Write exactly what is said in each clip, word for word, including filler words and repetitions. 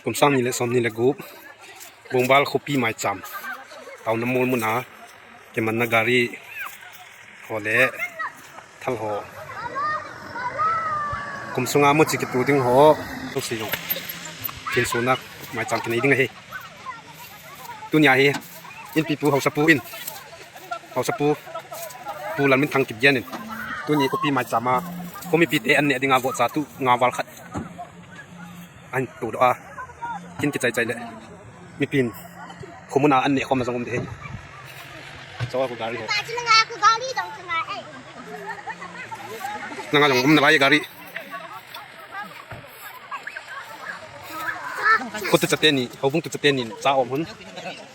Kum sang ni le som ni le gup, Bongbal khopi maicham taona mol muna kimanna gari ho le thal ho, kum sunga muchi kitu ding ho, tu si jong kin suna maicham kinei ding ahi. Tunia hi Inpipu Haosapu in, Haosapu Pu Lalminthang Kipgen in tuni khopi maicham a kho mipite an neh dinga vohcha tu nga val khat ahin todoh a, kin kichai chai le mipin khomun a an neh khom na jong um ding ahi. Chawa khu gari ho. Nanga jong um nalai gari. Kho tucha teni, houbung tucha teni cha um hun.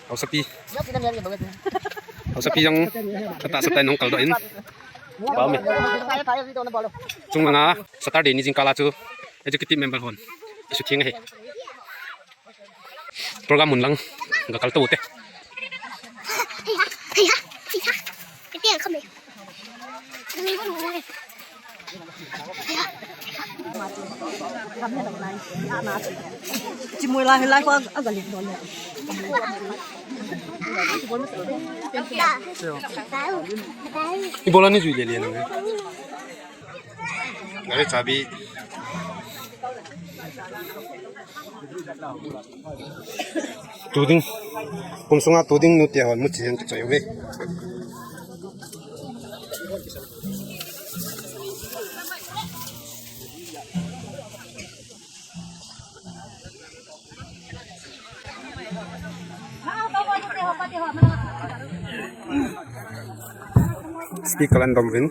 Haosapi. Haosapi jong atahsa tah in hung kaldoh in. Pau me. Chung langa Saturday ni jingkah a chu executive member hon isu theng ahi. Program mun lang ga kal to te. Chimoi lai lai ko aga lit don le. Ibola ni jui le le na. Gari chabi. Tu ding, kum sunga tu ding nute hon muchi hin kichoi uve. Speaker an dom uvin.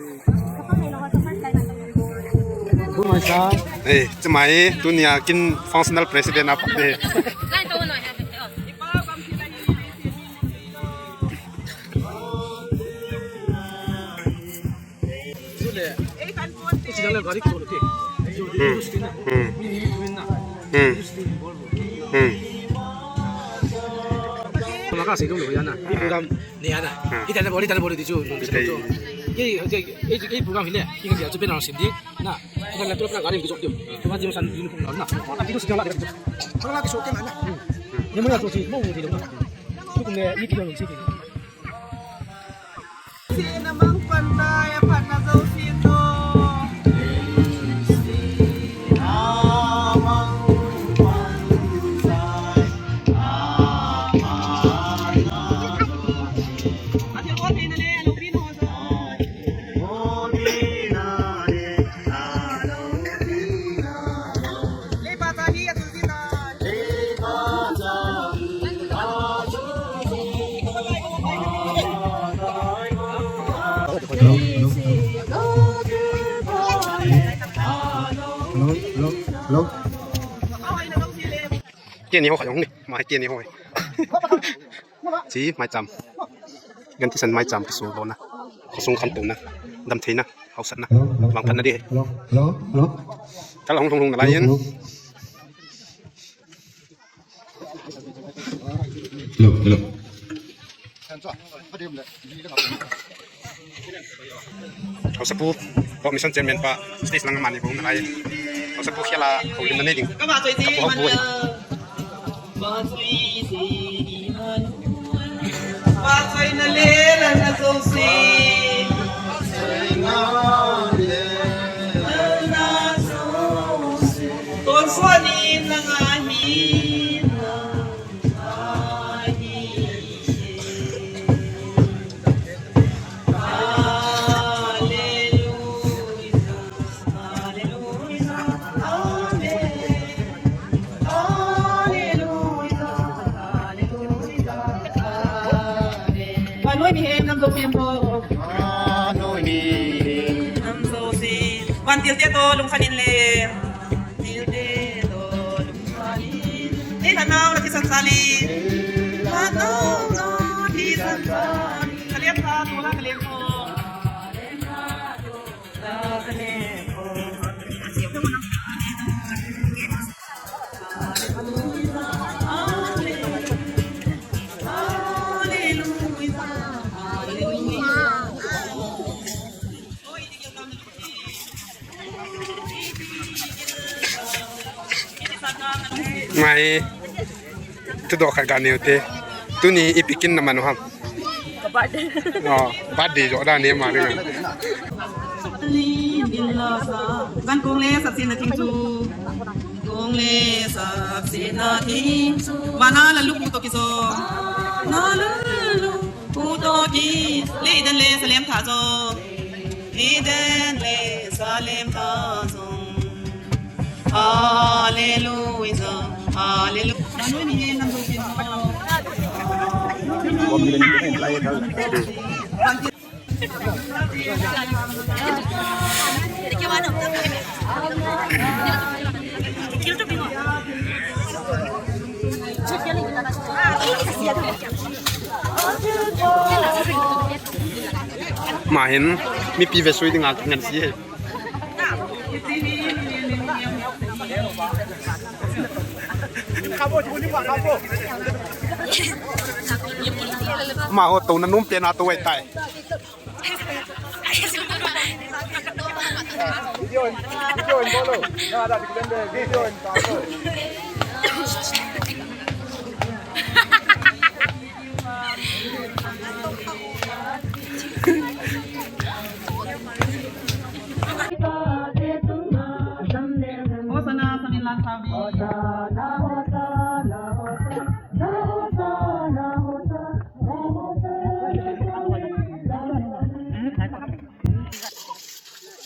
Eh, chumai, tunia kin functional president a phat e. Hmm. Hmm. Hmm. Hmm. Maka si dum lo yana. Ni program ni yana. Hmm. Ita na boli, ita na boli di chu. Ita. Ki, ki, ki, ki program hile. Ki ka chu pen na sim di. Na. Ita na tu na gari di chu. Tu ma di san di na. Na. Ati tu si la. Chang la ki so ke na. Ni mo ya tu si mo di lo. Tu kum ne, ni ki lo si ki. Sina mang pantai, a phatna jouse to. Hello, hello. Hello, hello, hello. Keni ho kha jong ni, ma keni ho. Chi maicham. Ganti san maicham kisung lona. Khosung khantouna. Damtheina, haosatna. Vangphatna di. Hello, hello, hello. Kal hung hung hung nalai in. Hello, hello. Hello, hello. Haosapu, Commission Chairman pa, stage lang mani bou nalai. Haosapu khela, houlimna nei ding. Kapu houpu. Pachaina le lalna jouse. Tonsot in nanga hi. Vannoimi hen nam jouse po. Vannoimi hen nam jouse. Vantil te toh lungkhat in le. Vantil te toh lungkhat in. Ni thanau la kisan sali. Thanau la kisan sali. Kalian ka, tola kalian ko. Mai. Tudoh khat ga neo te. Tuni ipi kin na man u ham? Ka birthday. Oh, birthday jo da ne ma ri. Gan kong le sap si na thing chu. Kong le sap si na thing chu. Mana la lu ku to ki so. Na la lu ku to ki. Le den le salem tha jo. Eden le salem ta zong. Hallelujah, hallelujah. Mahin mipi vesui dinga ngan si he. Maho to na num te na to wai tai.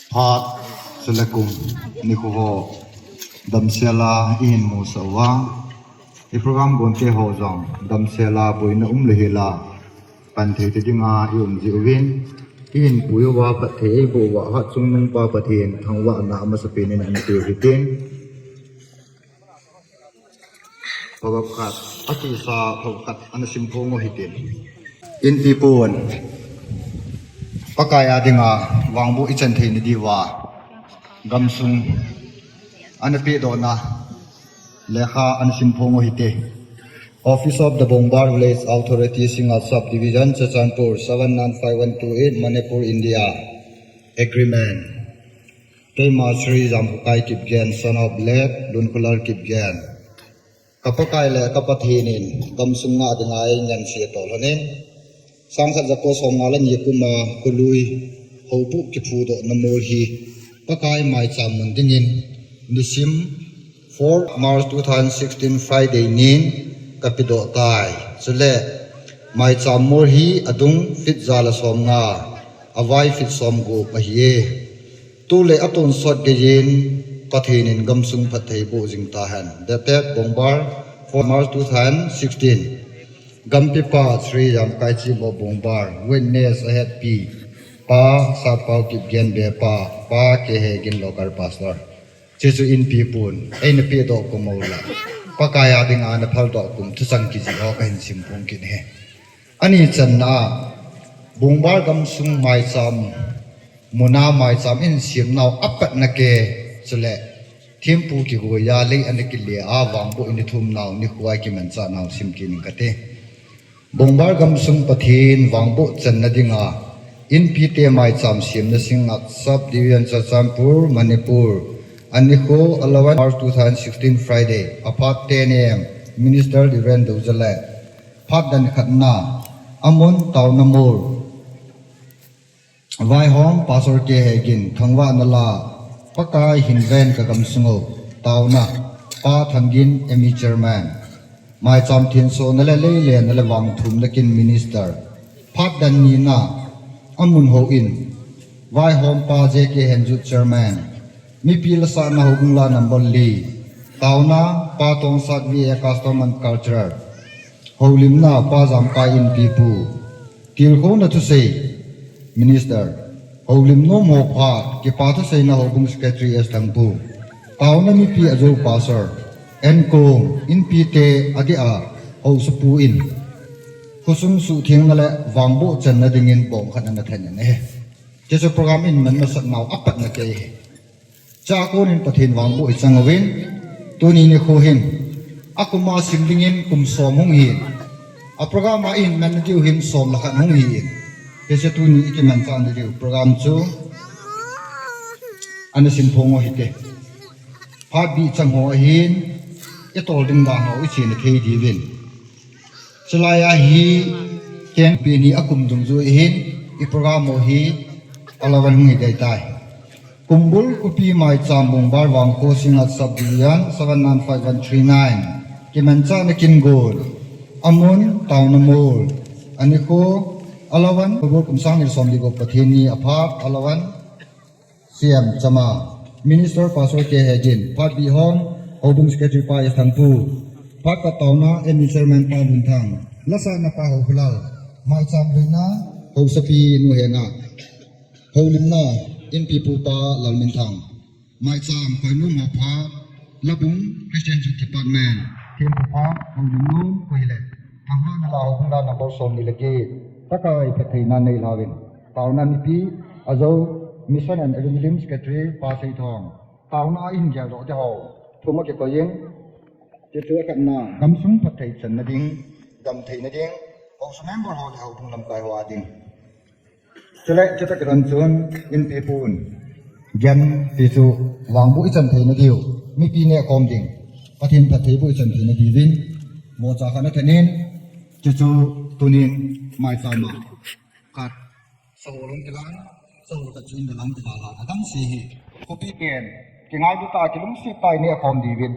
Phat, chule kum, nikho ho, damsela ihin musah uva. I program gonte ho jong, damsela boina um le hila, pan thei te dinga i um jiuvin, ihin pui uva, phatthei eiboh uva, Hatchungnungpa Pathen thangvahna amasapen in ahin pe u hitin. Proverb khat, akisa proverb khat ana simphong u hitin. Inpi pun, Pakai a dinga vangboh ichan theina diuva, gamsung ana pehdohna lekha ana simphong u hite. Office of the Bongbar Village Authority, Singngat Subdivision, Churachandpur, seven nine five one two eight, Manipur, India. Agreement. Keima Shri Jamkhukai Kipgen, son of late Lunkhular Kipgen. Ka Pakai le ka Pathen in gamsung ngah dinga einganse toh lhonin, sangkhat jako somnga le ni kuma kholui houbuh kiphudohna mol hi Pakai maicham mun dingin nisim four March two thousand sixteen Friday nin kapedoh tai. Chule maicham mol hi adung feet ja le somnga, avai feet somgup ahiye. Tule atonsot geiyin Pathen in gamsung phatthei boh jing tahen. Dated Bongbar, four March two thousand sixteen. Gampipa Shri Jamkai Chimo Bongbar, witness ahetpi Pa Satpao Kipgen, bepa Pa K. Hegin, local pastor. Hiche chu Inpi pun, eina pehdoh kum ula, Pakai a dinga ana phaldoh kum thuchang kijih ho kahin simphong kit e. Ani channa a, Bongbar gamsung maicham muna maicham ihin semnau apatna kei, chule thempu kigoiya lei ana kile a vangboh ina thumnau nikho a ikimanchahnau sim kit ing kate. Bongbar gamsung Pathen vangboh channa dinga Inpite maicham semna Singngat Subdivision, Churachandpur, Manipur. Anikho eleven March two thousand sixteen Friday, aphat ten A M, Minister Reverend Doujale. Phat dan khatna, amun taona mol. Vaihom Pastor K. Hegin, thangvahna la, Pakai hin ven ka gamsung u, taona, Pa Thangin, M E chairman. Maicham thensona le leilenna le vangthumna kin minister. Phat dan nina, amun houin, vaihompa J K Henjut chairman. Mipi lasahna houbung la number li. Taona, Pa Tongsat V A custom and cultural. Houlimna, Pa Jamkai Inpipu. Tilkhouna thusei, minister. Houlim nom ho phat, kipa thuseina houbung secretary S Thangpu. Taona mipi ajou pastor. Enkong, Inpite adeh a, housapu in. Khosung suhthengna le vangboh channa dingin bong khat ana then in ahi. Hiche chu program ihin man masatnau apatna kei ahi. Chua konin Pathen vangboh ichang uvin, tuni nikho hin, akum a sim dingin kum som hung hin, a program a ihin man diu hin som le khat hung hin. Hiche tuni ikimanchah na diu program chu ana simphong u hite. Phat bih chang ho ahin, tol ding dan ho i chena thei diuvin. Chulai a hi camp pen hi akum dungjui hin i program ho hi alavan hung hi dei tai. Kumbul Khopi Maicham Bungbar Vangkho Singngat Sub Division seven nine five one three nine. Kimanchahna Kingol. Amun Taona Mol. Anikho alavan Kumbul kum sang ni le som li gup Pathen ni aphak alavan. C M Chama, Minister Pastor K Hegin, Phat Bihom, Houbung Secretary Pa S Thangpu, Phat Kataona, M E Chairman Pa Lunthang, Lasahna Pa Houkhulal, Maicham Luina, Housapi Nu Henga, Houlimna, Inpipu Pa Lalminthang, Maicham, Koinum Hopha, Labung, Christian Youth Department, Thempu Pa, Houlimnu, Kohile, Thangha Nala Houbung La number som ni le get, Pakai phattheina nei lauvin. Taona mipi, ajo, Mission and Evangelism Secretary, Pa Seithong. Taona a ihin geldoh te ho. Thum a kikoi in. Chuchu akhatna, gamsung phatthei channa ding, gam theina ding, haosa member ho le houbung lamkai ho a ding. Chule, chuta kilhon chun, Inpipun. Gyan, ti chu, vangboh i chan theina diu. Mipi neh khom ding. Pathen phattheiboh i chan theina diuvin. Vohcha khat na thanin. Chuchu, tunin, maicham a. Khat. Sahol hung kilang, sahol khat chu in le lang kidalhan, adang se hi. Khopi pen, kingailu tah a kilungset tah a ineh khom diuvin.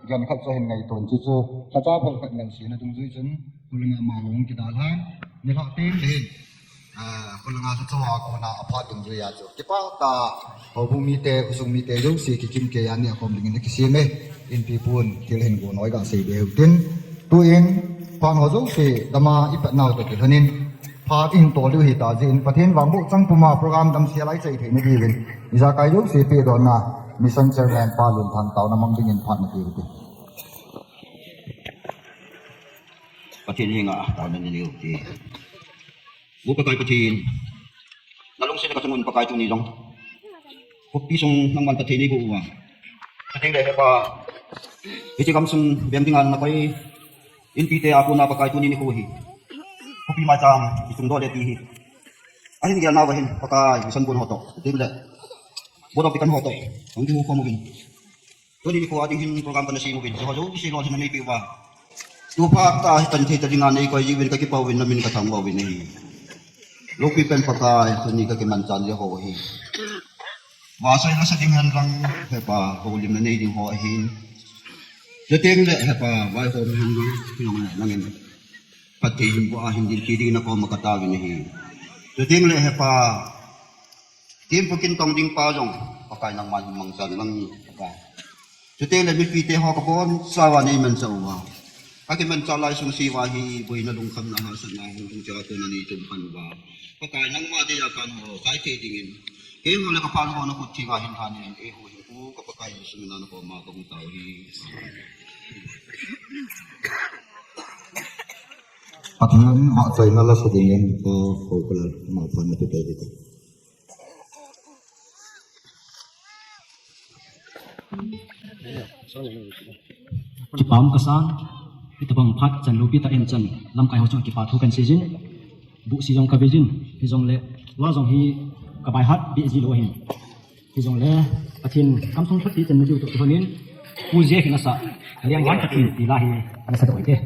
Gyan khat chu ahin ngaito in chuchu, lhacha phol khat ngan sena dungjui chun, kholanga ma hung kidalhan, nilhah teng le hin. Ah, kholanga lhacha a kona aphat dungjui a chu. Kipah tah a, houbung mite, khosung mite, jouse kikim kei a neh khom dingin akisem e. Inpipun, thil hin gon hoi gasei be u hitin. Tuin, phat ho jouse, dama ipat nau toh kilhonin. Phat in tol diu hita jeh in Pathen vangboh chang puma program damsel a i chai theina diuvin. Ijakai jouse pehdohna Mission Chairman Pa Lunthang taona mang dingin phat na pe u hite. Pathen henga taona nei u hite. Vo Pakai Pathen. Nalungset le kachungun Pakai tuni jong. Khopi sung nangman phatthei neiboh uva. Phatthei le hepa. Hiche gamsung beng dinga nakoi. Inpite a kona Pakai tuni nikho hi. Khopi maicham, isung doh le ti hi. Ahin gel nauva hin, Pakai, mission bun ho toh. Tin le. Board of Deacon ho toh. Hung kihu khom uvin. Tuni nikho a ding hin program kana sem uvin. Jouse lolhinna neipeh uva. Tu phat a hi tan thei ta dinga neikoi jiuvin kakipah uvin namin kathangvah uvin ahi. Loupi pen Pakai, tuni kakimanchah jeh ho hi. Vahchoi lasa ding hen lang, hepa, houlimna nei ding ho ahin. Chuteng le, hepa, vaihom hen lang, nangin. Phatthei hin boh a hin dinpi dingin nakoma kataovin ahi. Chuteng le, hepa, thempu kintong ding pa jong, Pakai nangman hin mangchan lang, hepa. Chuteng le mipite ho kabonchauva neimanchah uva. Kakimanchah lai sung seuva hi boina lungkhamna hahsatna hung hung cha kona neichom khan uva. Pakai nangma dia kanho, kaithei dingin. Keiho le kaphalho nakhut thenga hin lhanin, eiho hinkho ka Pakai Jesu mina nakoma kahung tao hi. Pathen vahchoina lasa dingin, ko, ko, ko la, ma phan na pe pe. Kipah kasan, hitobang phat chan loupi tah in chan, lamkai ho chunga kipa thu kahin seijin, buhsi jong kavejin, hijongle, tua jong hi kabaihat beh ji lou ahin. Hijongle, Pathen kamsung phatthei channa diu toh kilhonin, Pu J K nasah, Lengvan Pathen ti la hi, ana sadoh u hite.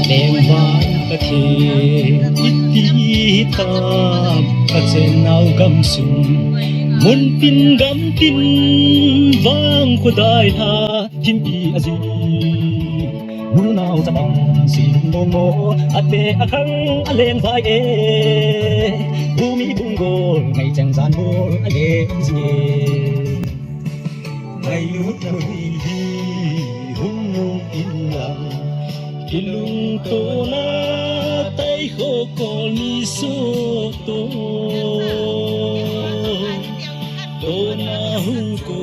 Lengvan Pathen iti tam kachennau gamsung, muntin gamtin vangkho dailha thimpi ajing. Nunao chapang sing momo, ate akhang alengvai e. Bumi bung gol, ngaichang jan gol aleng jing e. Ngailut lou hi hung nung inlang, kilungtona taikho kol ni soto. Tona hung ko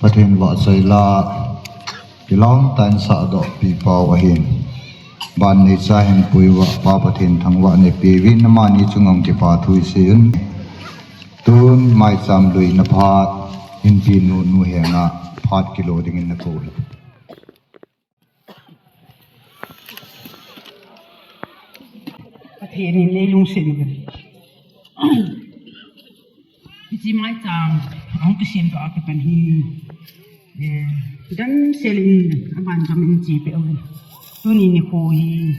Pathen vahchoi la, kilom tan sahdoh pi pau ahin. Ban neicha hin pui uva Pa Pathen thangvah neipeuvin amani chunga kipa thu isei un. Tun maicham luina phat, Inpi nu, nu henga phat kilo dingin nakou hi. Pathen in eilungset uvin. Hiche maicham ahung kisem toh a kipan hi, eh, damsel in aban gam in chepi uvin. Tuni nikho hi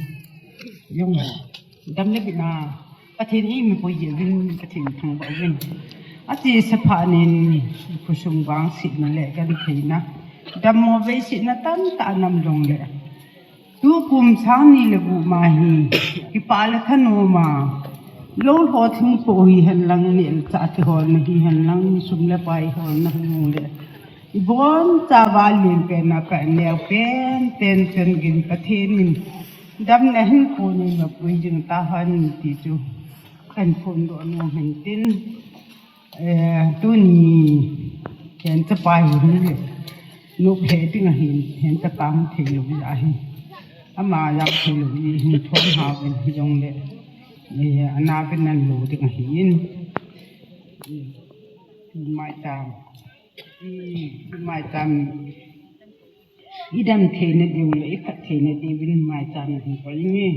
jong dam le bitna Pathen in eipui jeh uvin, Pathen thangvah uvin. Achesa phat in khosung vangsetna le gentheina, dammo veisetna tamtah anam jongle, tukum sang ni le gup ma hi, kipa le thanom a, lou lhoh thim po hihen lang, neh le chah kiholna hihen lang, sum le pai holna hijongle, ibonchauva alen pen a ka neo pen, pen, pen gin Pathen in damna hinkho neina pui jing tahen ti chu kahin phondoh nom in tin. Eh, tuni, ken chapa hi ni le, nop he ding ahin, ken chapa hung thei lou ahi. Ama jong thei lou ahi, hin thon ha uvin hijongle, eh, ana pen nan lou ding ahin. Maicham, i, maicham, idam theina diu le, ikhat theina diuvin maicham hin koi nge.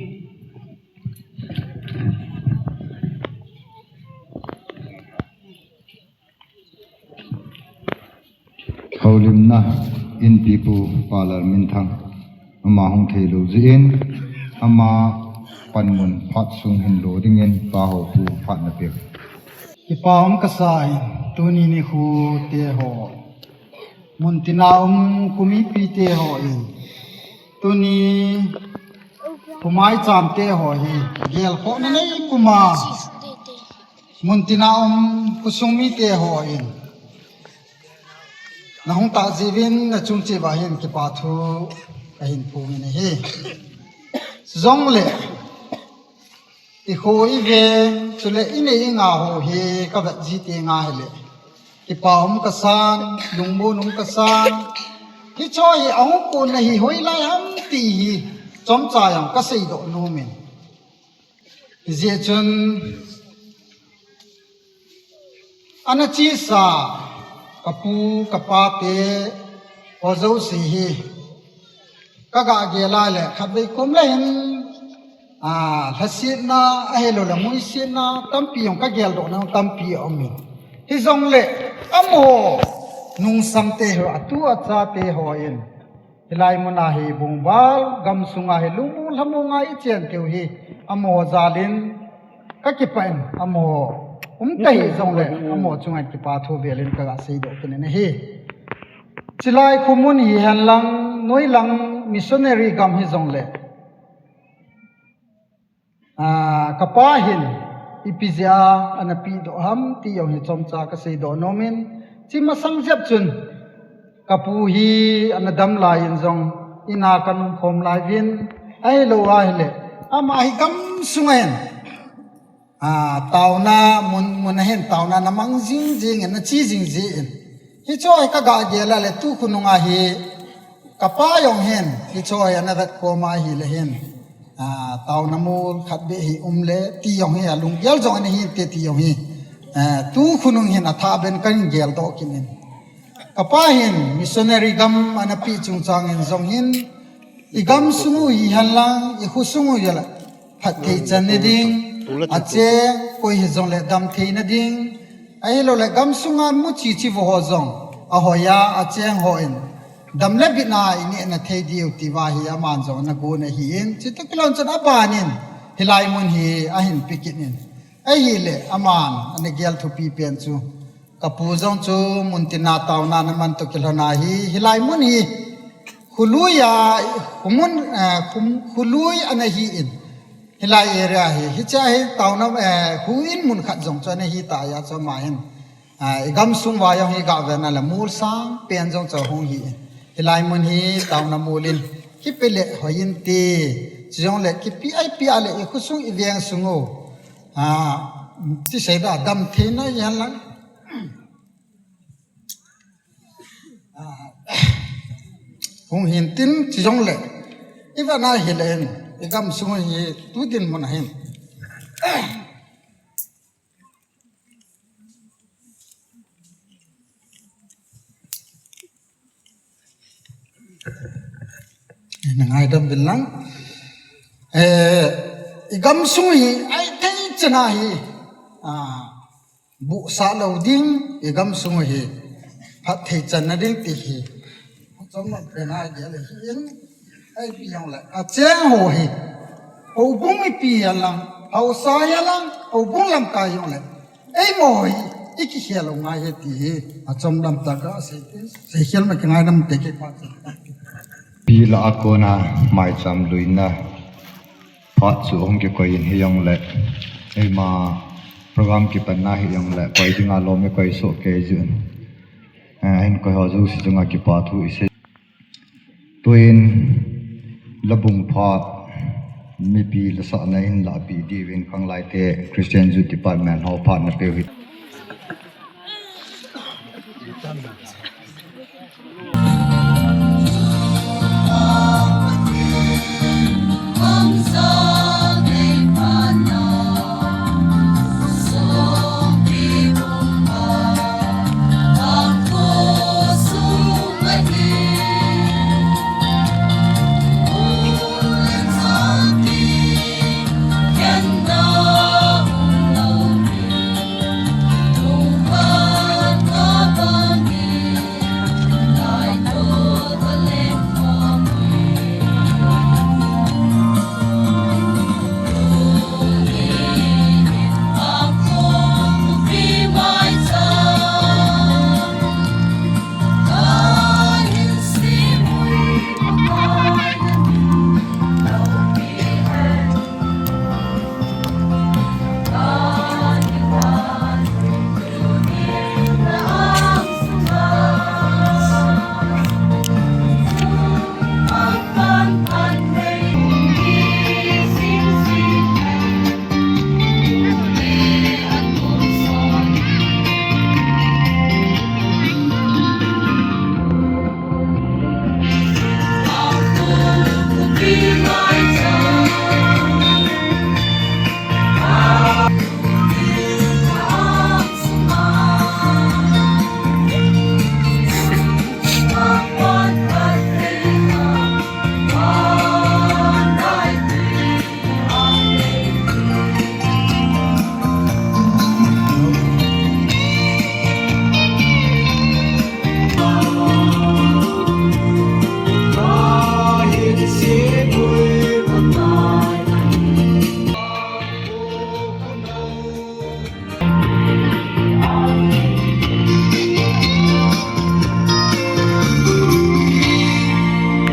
Houlimna, Inpipu Pa Lalminthang, ama hung thei lou jeh in, ama panmun phat sung hin lo dingin Pa Houpu phat napeu. Kipa um kasa in, tuni nikho te ho, muntina um kho mipi te ho in, tuni kho maicham te ho hi, gelkhohna nei puma, muntina um khosung mite ho in, nahung tah jeh uvin nachung cheh uva hin kipa thu kahin phongin ahi. Jongle, ikho iveng, chule inei ingah ho hi kavet jite nga hile, kipa um kasan, lungmon um kasan. Hicho hi ahung konna hi hoilai ham ti hi chomcha jong kaseidoh nomin. Hijeh chun, ana chesa kapu, kapa te ho jouse hi kaga gel a le khatvei kom le hin, a, lhasetna, ahilouleh muisetna tampi jong kageldohna tampi aumin. Hijongle, amaho nungsang te ho, atu acha te ho in, hilai muna hi bungval, gamsunga hi lungmong lhamong a ichen keu hi, amaho jal in kakipah in, amaho umta hijongle, amaho chunga kipa thu velin kaga seidoh kit in ahi. Chilai khomun hihen lang, noilang missionary gam hijongle, a, kapa hin ipi jeh a ana pehdoh ham ti jong hi chomcha kaseidoh nomin, chi masang jep chun kapu hi ana dam lai in jong ina kaum khom lai uvin, ahilou ahile, ama hi gamsunga hin a, taona mun, mun a hin taona na mang jing jing in, na chi jing jing in. Hicho hi ka ga gel a le tu khonung a hi, ka pa jong hin, hicho hi ana vet khom a hi le hin. A, taona mol khat beh hi um le, ti jong hi, a lunggel jong ana hin te ti jong hi. A, tu khonung hin a tha ben kan gel doh kit in. Ka pa hin missionary gam ana pi chungchang in jong hin, i gam sung u hi hen lang, i kho sung u hi la, phatthei chan na ding, a cheng koi hi jong le dam thei na ding, ahilou le gam sunga mu chi chi vo ho jong, a hoi a, a cheng ho in, dam le bit na i neh na thei diu ti va hi aman jong ana gon ahi in, chuti kilon chun a ban in, hilai mun hi a hin pi kit in. Ahile, aman, ana gel thupi pen chu. Ka pu jong chu mun tin a taona na man toh kilhon a hi, hilai mun hi. Khului a, khumun, eh, khum-, khului ana hi in. Hilai area hi. Hiche hi taona, eh, khu in mun khat jong chu ana hi ta a chu ama hin. Ah, i gam sung va jong hi ga ve na le mol sang pen jong chu hung hi in. Hilai mun hi taona mol in. Kipe le hoi in ti. Chu jong le kipe ai pe a le i kho sung i veng sung u. A, ti sei da dam thei na yan lang. A, hung hin tin chi jong le. I va na hi le hin. I gam sung hi tu din mun hin. Na ngaidam uvin lang. Eh, i gam sung hi, ai thei chan a hi. Ah, bu sa lou ding, i gam sung hi. Phatthei chan na ding ti hi. Chom na pe na ge le hi in. Ai pi jong le. A cheng ho hi. Houbung mipi a lang, haosa a lang, houbung lamkai jong le. Eimo hi, i kikhel u ngai e ti hi, a chom lam tah a sei te, seikhel ma kingaidam te kei pa te. Pi lah a kona maicham luina phat chu hung kikoi in hi jong le, eima program kipanna hi jong le, koi dinga lom i koi soh kei jin. Eh, hin koi ho jouse chunga kipa thu i sei. Tuin la bung phat mipi la sahna in lahpeh diuvin khanglaite Christian Youth Department ho phat na peu hi.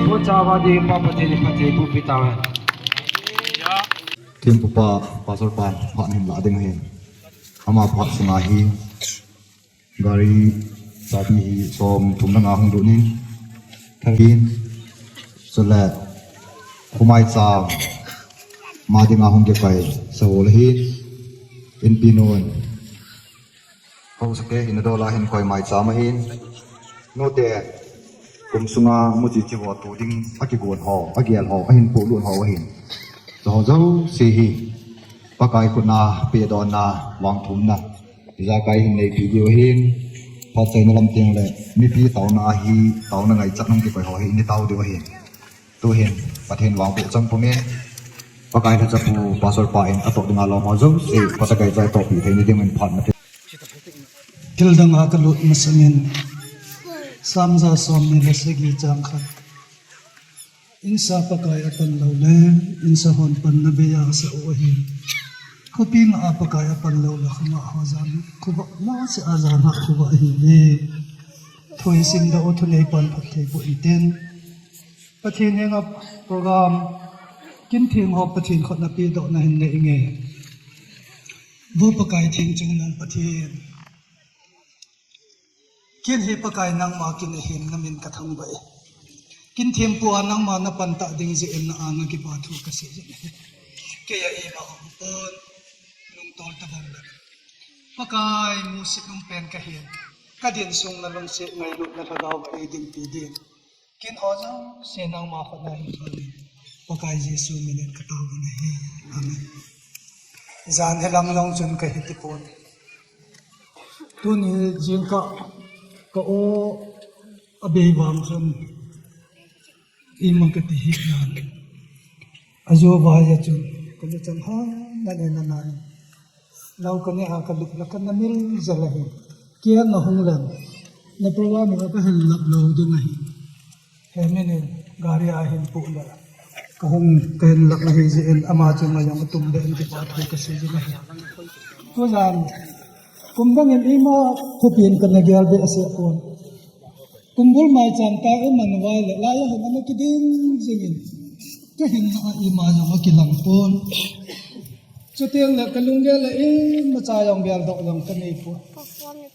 Pu chava di pa Pathen in phatthei boh pi tauhen. Thempu pa, Pastor pa, phat hin la ding ahin. Ama phat sunga hi, gari chabi hi som thum langa hung doh in. Tharin, chule, khomaicha, ma dinga hung kikoi, sahol ahin. Inpi nun, hausate in adol a hin koi maicham ahin. Nute, kum sunga muchi chivo tu ding akigon ho, agel ho, ahin polut ho ahin. Chuho jouse hi Pakai khutna, pedohna, vangthumna ijakai hin neipi diu ahin. Phatchaina lam teng le mipi taona ahi, taona ngaichat nung kikoi ho hi neitao diu ahin. Tuhin Pathen vangboh chang pumin, Pakai lhachapu Pastor pa in atoh dinga lom ho jouse Pakai chai tohpi thei ni dingin phat na thei. Thil dang a kalut masangin, Psalm ja somni le sagi chang khat. Insa Pakai apan lou le, insa hon panna bei a sa u ahi. Khopi nga a Pakai apan lou le, khonga ho jan, khovah mose a jan a khovah ahi. Thoi sim da u thunei pan phat thei bu inten. Pathen henga program kin theng ho Pathen khutna pedohna hin nei inge. Vo Pakai theng chungnung Pathen. Kin hi Pakai nangma kin ahin namin kathangvah e. Kin thempu a nangma napan tah ding jeh in na anga kipa thu kasei jing e. Kei a ima hung pon lungtol tabang le. Pakai musit lungpen kahin. Kadin sung na lungset ngailutna lhagao va eidinpi ding. Kin ho jouse nangma khutna hin thon in. Pakai Jesu min in katao u ahi. Amen. Jan hi lang long chun kahi ti pon. Tuni jingkah ka o abei vang chun ima kati hih nan. Ajo vai a chun kaluchang hah nan e nan. Lou kane a kalup le kana mil jel ahi. Kei a nga hung leng. Na program a kahin lap lou ding ahi. Hemin in gari a hin pu le. Kahung kahin lap ahi jeh in ama chunga jong atum be in kipa thu kasei jing ahi. Tujan, kum dang in ima khopin kana gel be ase pon. Kumbul maicham ta iman vai le, lai a hin ana kiding jing in. Kahin a ima jong akilang pon. Chuteng le kalunggel le imacha jong geldoh jong kanei pon.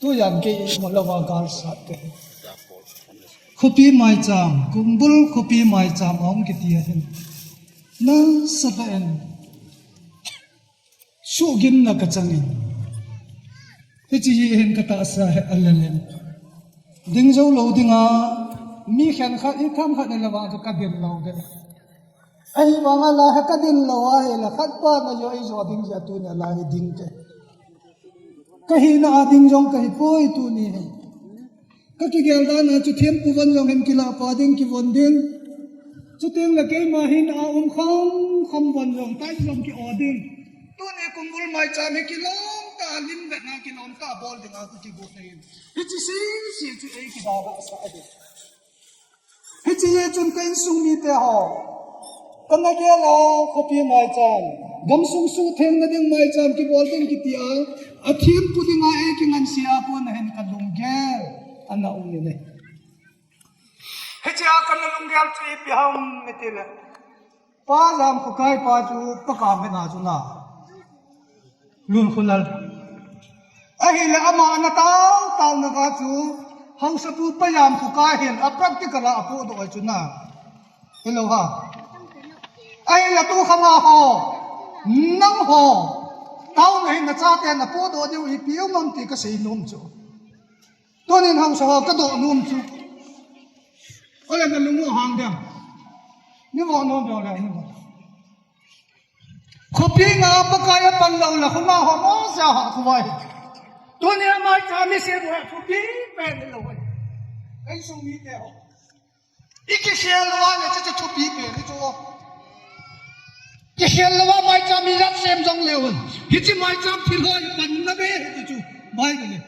Tujan kei ima louva galsat kahi. Khopi maicham, Kumbul khopi maicham ahung kiti ahin. Nasatah in. Suhgimna kachang in. Hiche hi hin katahsa hi alel in. Ding jou lou dinga, mi khenkhat, ithemkhat in la vang chu kadin lou ding. Ahivanga la hi kadin lou ahile, khat pa na jo ijo ding jeh a tuni a la hi ding te. Kahina a ding jong kahi poi tuni hi. Kakigel dan a chu thempu von jong hin kilah pa ding, kivon ding. Chuteng le keima hina a um kham kham von jong, tai jong ki-o ding. Tuni Kumbul maicham hi kilom tah a lim vetna kilom tah a bol dinga kakigot ahin. Hiche sese chu ei kidalhah sah ahi. Hiche jeh chun ka insung mite ho, kana gel a khopi maicham, gamsung suhthengna ding maicham kibol ding kiti a, athempu dinga ei kingansea pon ahin kalunggel ana um in ahi. Hiche a kana lunggel chu ipi ham itile, Pa Jamkhokai pa chu Pa Kamvena chu na. Lunkholal. Ahile ama ana tao, taona a chu, Haosapu Pa Jamkhokai hin a practical a apohdoh ahi chu na. Hilou ham. Ahile tu khang a ho, nangho, taona hin nachaten apohdoh diu ipi um am ti kasei nom chu. Tunin Haosa ho kadoh nom chu. Ole nalung u hang dem. Nei vo nom dem le, nei vo. Khopi nga Pakai apan lou le, khonga ho mose a ha khovah hi. Tuni a maicham isem u hi thupi pen hilou hi. Ka insung mite ho, ikikhel uva le chuchu thupi pen hi chu. Kikhel louva maicham ijat sem jong leu hen. Hiche maicham thil ho hi panna be hi ti chu Bible in.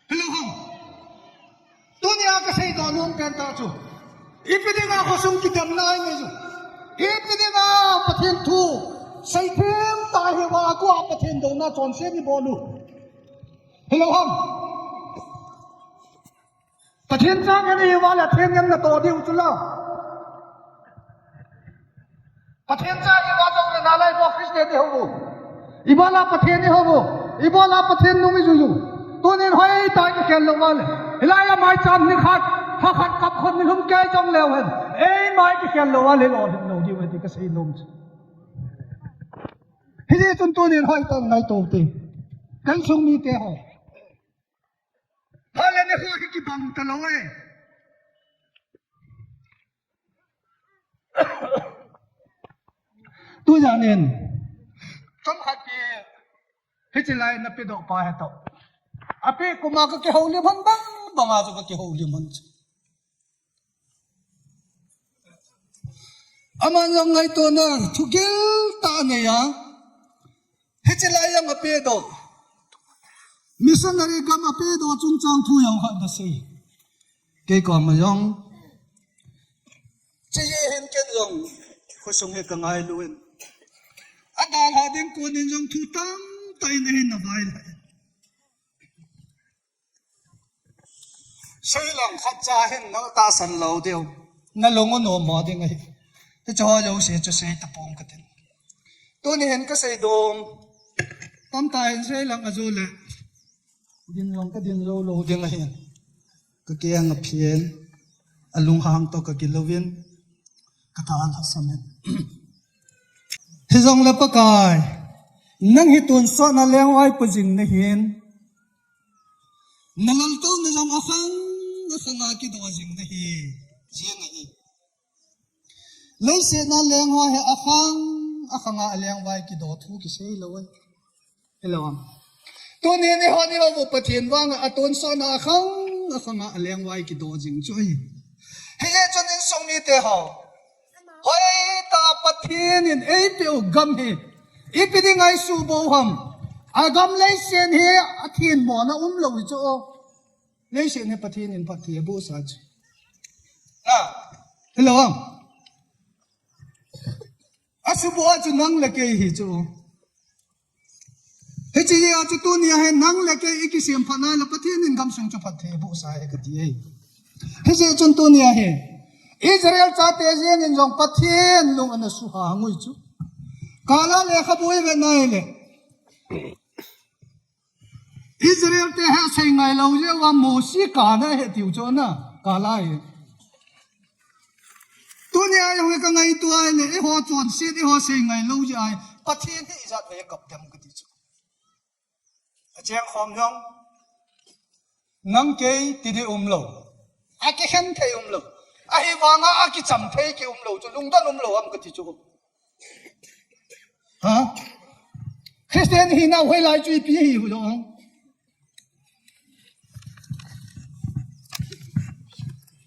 Hilou ham. Tunia kasei doh nom pen tah chu, ipi dinga khosung kidemna ahi ngai chu? Ipi dinga Pathen thu seithem tah hiuva, akua Pathen douna chonset ibol u? Hilou ham. Pathen chang ihiuva le Pathen in natoh diu chu la. Pathen cha ihiuva jongle nalai bou Christian ihou u. Ibola Pathen ihou u. Ibola Pathen nung ijui u. Tunin hoitah in ikhel lou uva le, hilai a maicham nikhat, lha khat kap khun nilhum kei jongleu hen, eima ikikhel lou uva le lolhing lou diu ahi ti kasei nom chu. Hijeh chun tunin hoitah in ngaito te. Ka insung mite ho. Hale ne ho hi kibang talou e. Tujan in. Chomkhat hi. Hiche lai na pedoh pa hi toh. Ape kuma ka kihoulim hon bang banga chu ka kihoulim hon chu. Aman jong ngaitona thugil tah anei a. Hiche lai jong apedoh. Missionary gam apedoh chungchang thu jong khat nasei. Kei koma jong. Hiche hi hin ken jong. Khosung hi ka ngailu in. Adalhah ding konin jong thu tamtah in ahin na vailhah in. Seilang khat cha hin na tahsan lou diu. Na lung u nom mo ding ahi. Hiche ho jouse chu sei tapong katin. Tuni hin ka sei dom. Tamtah in seilang ajo le. Din jong ka din lou lou ding ahi. Ka keng aphen. Alunghang toh ka kilouvin. Ka tha alhasam in. Hijongle Pakai. Nang hi tonsot na lengvai pu jing nahin. Na laltouna jong akhang, akhang a kidoh jing nahi. Jing ahi. Leiset na lengvai hi akhang, akhang a lengvai kidoh thu kisei lou ahi. Hello am. Tuni ni ho ni ho Pathen vang a tonsot na akhang, akhang a lengvai kidoh jing chu ahi. Hijeh chun insung mite ho. Hoitah Pathen in eipeh u gam hi. Ipi dinga isuboh u ham. Agam leiset hi athin mona umlou hi chu. Leiset hi Pathen in phatthei aboh sa chu. Ha. Hello am. Asuboh a chu nang le kei hi chu. Hiche jeh a chu tunia hi nang le kei i kisemphat nai le Pathen in gamsung chu phatthei aboh sa hi kati e. Hijeh chun tunia hi Israel chate jeng in jong Pathen lung ana suhang ui chu. Kala lekhabu i vet nai le. Israel te hi asei ngailou jeh uva Mosi kana hi tiu chu na. Kala hi. Tunia jong hi ka ngaito a le, eiho chonset, eiho sei ngailou jeh a, Pathen hi ijat vei a kap dem kati chu. Acheng khom jong, nang kei ti ding umlou. Akikhen thei umlou. Ahivanga akicham thei ki umlou chu, lungdon umlou am kati chu. Ha? Christian hinau hoilai chu ipi hi u jong.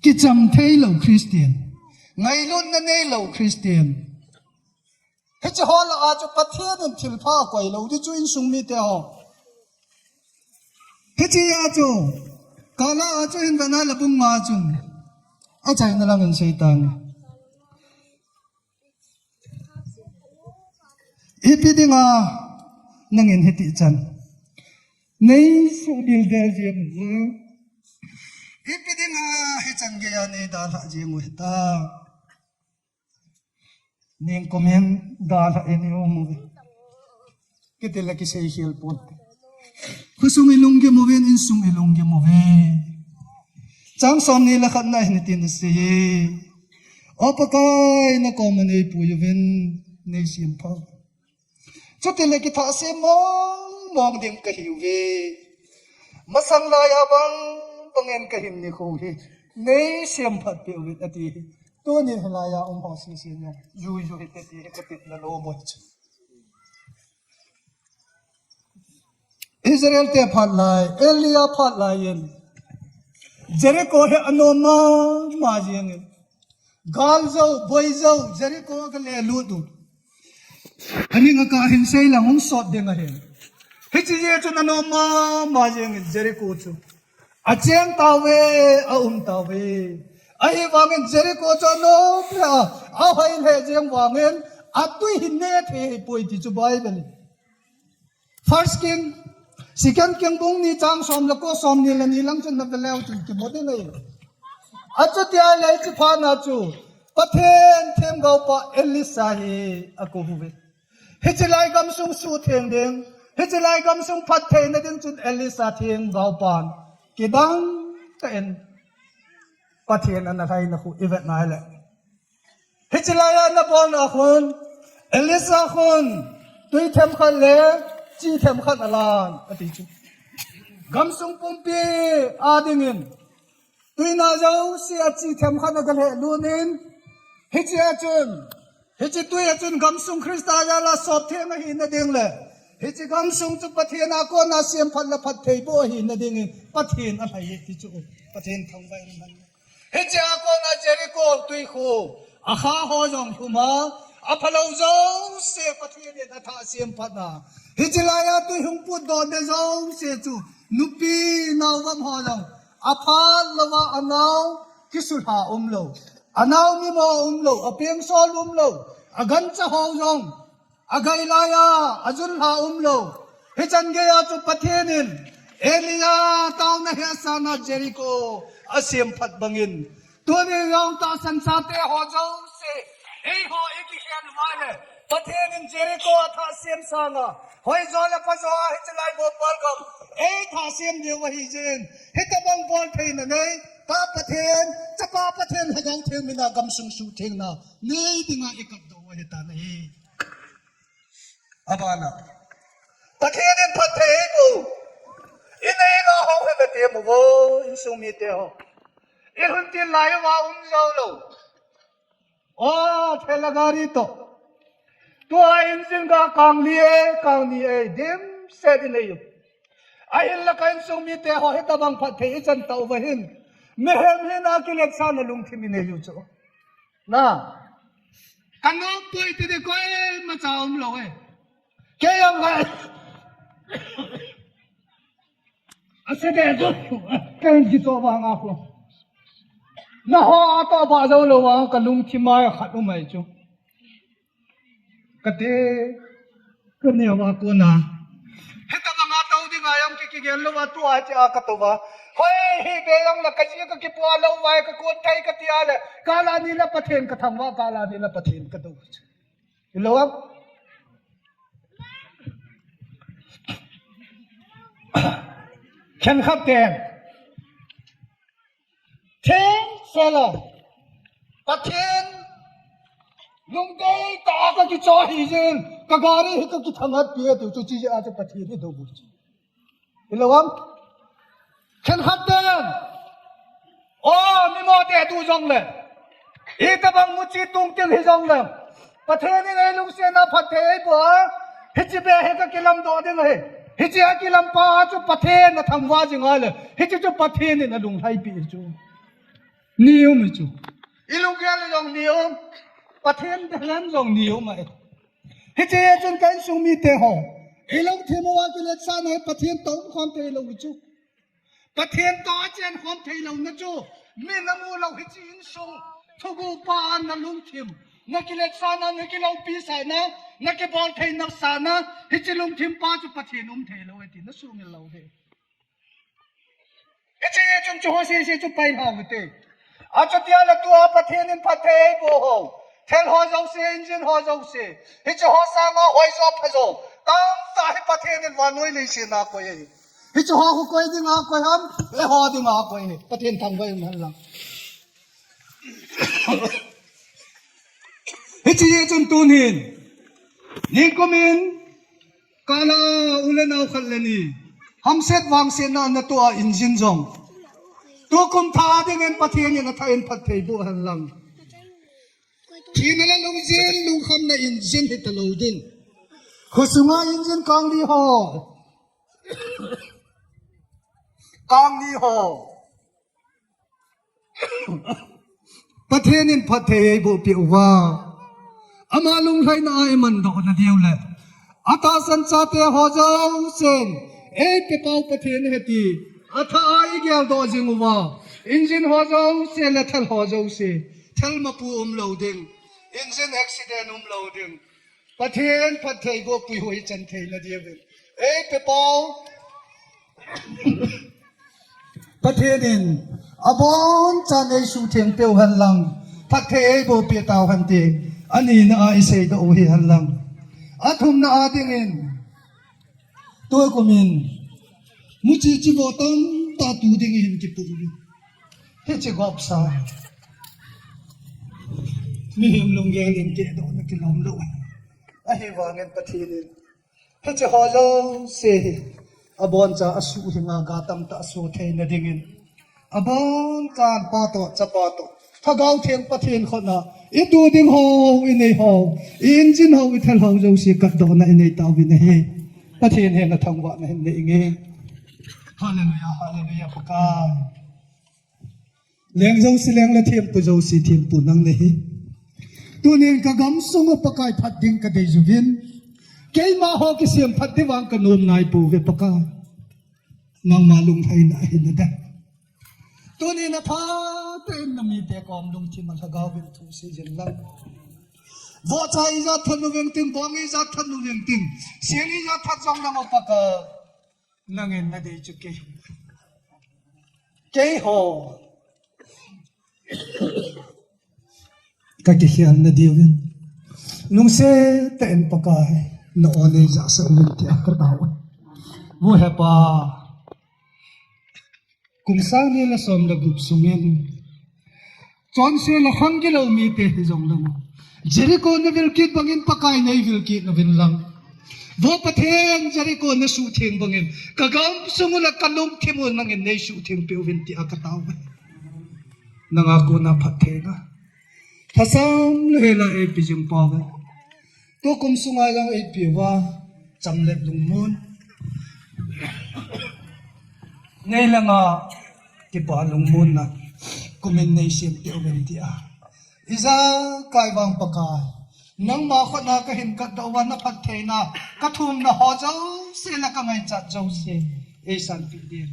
Kicham theilou Christian. Ngailutna neilou Christian. Hiche ho lah a chu Pathen in thilpha akoi lou ding chu insung mite ho. Hiche a chu. Kala a chu hin vana la bung nga chun. Achaina lang in Satan. Ipi dinga nangin hiti chan. Nei suhdil del jeng u. Ipi dinga hichan geiya nei dalha jeng u hita. Ningkumin dalha in i um uve. Kiti le kisei khel pon. Khosung i lunggim uvin, insung i lunggim uve. Chang somni le khatna hin tin asei e. O Pakai, nakoma nei pui uvin, nei sempha. Chuti le kithah sem mong mong ding kahi uve. Masang laiya bang bangin kahin nikho hi. Nei semphat peh uvin ati hi. Tuni hilaiya um ho sese jong. Yu yu hite ti hi katepna lom u hi chu. Israel te phat lai, Elia phat lai in. Jericho hi anom mama jeng in. Gal jou, boi jou, Jericho aga le lut u. Aning a kahin sei lang hung sot ding ahi. Hiche jeh chun anom mama jeng in Jericho chu. Acheng tauve, aum tauve. Ahivangin Jericho chu anom le a, ahoi le jeng vangin, atui hin ne thei hipoi ti chu Bible in. First King, Second King bung ni chang som le ko, somni le ni lang chun na veleu chun kimu ding ahi. Achuti ahile hiche phat na chu, Pathen themgaopa Elisha hi akou uve. Hiche lai gamsung suhtheng ding, hiche lai gamsung phattheina ding chun Elisha themgaopan kidang tah in Pathen ana lhaina khu i vet nai le. Hiche laiya ana bolna khun, Elisha khun, Tui themkhat le chi themkhat alan, ati chu. Gamsung pumpi a dingin, tuina jouse a chi themkhat a galheh lut in, hiche a chun, hiche tui a chun gamsung Christa jal a sop theng ahina ding le, hiche gamsung chu Pathen a kona semphat le phattheiboh ahina dingin, Pathen alhai e ti chu, Pathen thangvah in. Hiche a kona Jericho tuikhu, akha ho jong lhum a, aphalou jouse Pathen in athah semphat a. Hiche lai a tui hung putdoh na jouse chu, nupi naovam ho jong, aphat louva anao kisulha umlou. Anao mimo umlou, apeng sol umlou, agancha ho jong, agai lai a, ajunlha umlou. Hichan gei a chu Pathen in, Elijah taona hetsahna Jericho asemphat bangin. Tuni jong tahsan chate ho jouse, eiho ikikhen uva le, Pathen in Jericho athah sem sanga, hoijo le phajo a hiche lai bou bol gam, eithah sem diu ahi jeh in, hitabang bol theina nei, Pa Pathen, Chapa Pathen, Lhagao Theng mina gamsung suhthengna nei dinga ikapdoh u ahitan ahi. Abana, Pathen in phatthei eiboh u. Inei inga ho hi vete mo vo, insung mite ho. Ilhun til lai uva um jou lou. O, thela gari toh. Tua engine ga kang li e, kang ni e, dimset inei u. Ahinla ka insung mite ho hitabang phatthei ichan tauva hin, mihem hina kiletsahna lungthim inei u chu. Na, kanop poi ti di koimacha umlou e. Kei jong ka, ase de chu, kahin kitoh vang a khu. Nangho atoh bah jou lou vang kalungthim a khat um ahi chu. Kati, kaneo a kona, hitabang a tou dinga jong ki, kigel louva tua hiche a katou va. Hoi, hi be jong la kaji kakipu a lou vai kakon thei kati a le, kala ni la Pathen kathangvah, kala ni la Pathen kadou. Hilou am? Khenkhat ten, thengsel a Pathen lungdei tah a kakichoh ahi jeh in, ka gari hi kakithangatpi e tiu chu, chuche jeh a chu Pathen idou u chu. Hilou am? Khenkhat ten, o, mimo te tu jongle, itabang muchi tungtil hijongle, Pathen in eilungsetna phatthei eiboh a, hiche be hi kakilamdoh ding ahi. Hiche a kilampa a chu Pathen athangvah jing a le, hiche chu Pathen in alunglhaipi chu. Ni um hi chu. Ilunggel jong ni um. Pathen dehlhen jong ni um ahi. Hiche chun ka insung mite ho, ilungthim uva kiletsahna hi Pathen toh umkhom theilou hi chu. Pathen toh achenkhom theilouna chu, mi namu lou hiche insung, thugupa a nalungthim, nakiletsahna, nakiloupisahna, nakibolthei nasahna, hiche lungthim pa chu Pathen um theilou e ti nasumil lou hi. Hiche chun chu ho sese chu pailha uvinte. Achutia le tua Pathen in phatthei eiboh ho, thel ho jouse, engine ho jouse, hiche ho sanga hoijo phajo tamtah hi Pathen in vannoi leiset a akoi ahi. Hiche ho khu koi dinga akoi ham? Eiho dinga akoi ahi. Pathen thangvah in hen lang. Hiche chun tunin, ningkumin, kala u le nao khat le ni, hamset vangsetna natoh a engine jong, tukum thah dingin Pathen in athah in phatthei boh hen lang. Thina le lungjin lungkhamna engine hitalou ding. Khosunga engine kang li ho, kang li ho, Pathen in phatthei eibohpeh uva, ama lunglhaina a imandoh nadiu le, atahsan chate ho jousen, eipepau Pathen ahi ti, athah a igeldoh jing uva, engine ho jouse le thal ho jouse, thal mapu umlou ding, engine accident umlou ding. Pathen phatthei bohpeh u ichan theina diuvin, eipepau Pathen in abonchan eisuhtheng peu hen lang, phatthei eibohpeh tau hen ti, anina a iseidoh u hi hen lang. Athumna a dingin, tukum in, muchi chivo tamtah tu dingin kipu u. Hiche gopsa, mihem lunggel in kehdohna kilom lou. Ahivangin Pathen in hiche ho jouse hi aboncha asuh hinga ga tamtah asuh theina dingin, aboncha Pa toh, Chapa toh, Lhagao Theng Pathen khut a itu ding ho, inei ho, i engine ho, ithal ho jouse katdohna inei tauvin ahi. Pathen henga thangvahna hin nei inge. Hallelujah, hallelujah, Pakai. Leng jouse leng le thempu jouse thempu nang nahi. Tunin ka gamsung u Pakai phat ding kadei uvin. Keima ho kisem phat ding vang kanom naipouve Pakai. Nangma lunglhaina ahi nading. Tunin aphat in namite kom lungthim a Lhagao vin thu seijin lang. Vohcha ijat that uving tin, bong ijat that uving tin, sel ijat that jong lang o Pakai. Nangin nadei chu kei. Keiho. Kakikhelna diuvin. Lungset tah in Pakai. Na-o neijahsah uvin tia katao. Vo Hepa. Kum sang ni le som le gup sungin. Chonse le khang kilou mite hijong lang. Jericho navil kit bangin Pakai neivil kit uvin lang. Vo Pathen Jericho nasuhtheng bangin. Ka gamsung u le kalungthim u nangin neisuhtheng peh uvin tia katao. Nanga kona phattheina. Lhasam le hela eipe jing pau ve. Tukum sunga jong eipeh uva, cham le lungmon. Nei langa, kipa lungmonna, kumin neisem peh uvin tia. Ijakai vang Pakai. Nangma khut a kahin katdoh uva naphattheina, kathumna ho jouse le kangaichat jouse. Eisanpeh din.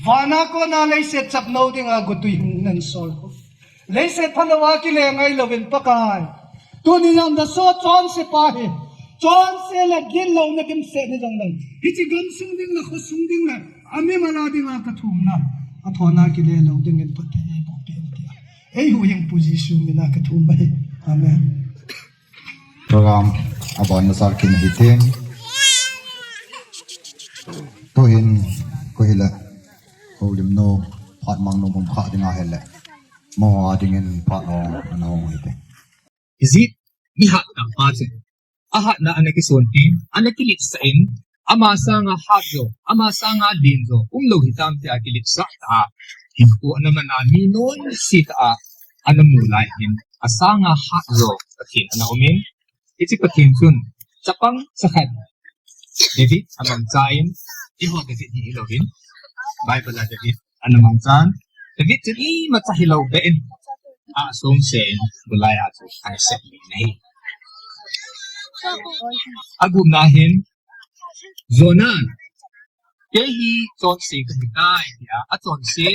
Vana kona leiset chapnou dinga gotwi hung nansol u. Leiset phalou a kile ngailouvin Pakai. Tuni jong naso chonse pa hi. Chonse le ginlouna dimset hi jong lang. Hiche gamsung ding le khosung ding le. Amimal a dinga kathumna. Athona kile lou dingin phatthei eiboh peh in tia. Eihuhhingpu Jesu mina kathum ahi. Amen. Program abon masa kit in hitin. Tuhin, koi hile. Houlimnu, phat mangnu hung kha dinga hile. Mo a dingin phat hung, ana hung hite. Ijeh inem itile, ahatna ana kisonpeh in, ana kiletsah in, ama sanga hatjo, ama sanga lenjo umlou hitam tia kiletsah tah a, hinkho ana mana mi nonse tah a ana mu lai hin, asanga hatjo Pathen ana umin, hiche Pathen chun chapang chakhat David amangchan, eiho David hi hilouvin, Bible a David ana mangchan, David chun imacha hilou beh in, asongsen, Goliath chu ana sep in ahi. Agupna hin, Jonah, kei hi chonse kahitai tia, achonse,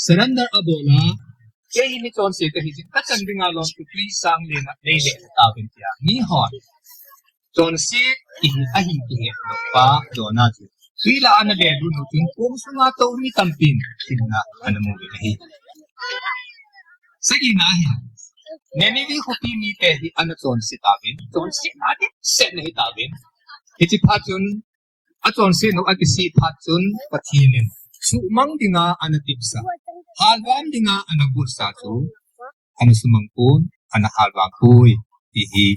surrender abol a, kei hi mi chonse kahi jeh in, kachan dinga lom chu twisang lena neile tauvin tia, mihon chonse ihi, ahi kihetdoh pa Jonah chu twi lah a ana lelut u chun, kong sunga tou mi tampin hinna ana mu uvin ahi. Sagina hin, Nineveh khopi mite hi ana chonse tauvin, chonsetna dimset ana hi tauvin. Hiche phat chun, achonset u akisih phat chun, Pathen in suhmang dinga ana tipsa, halvam dinga ana gotsa chu, ana sumang pon, ana halvam poi, ti hi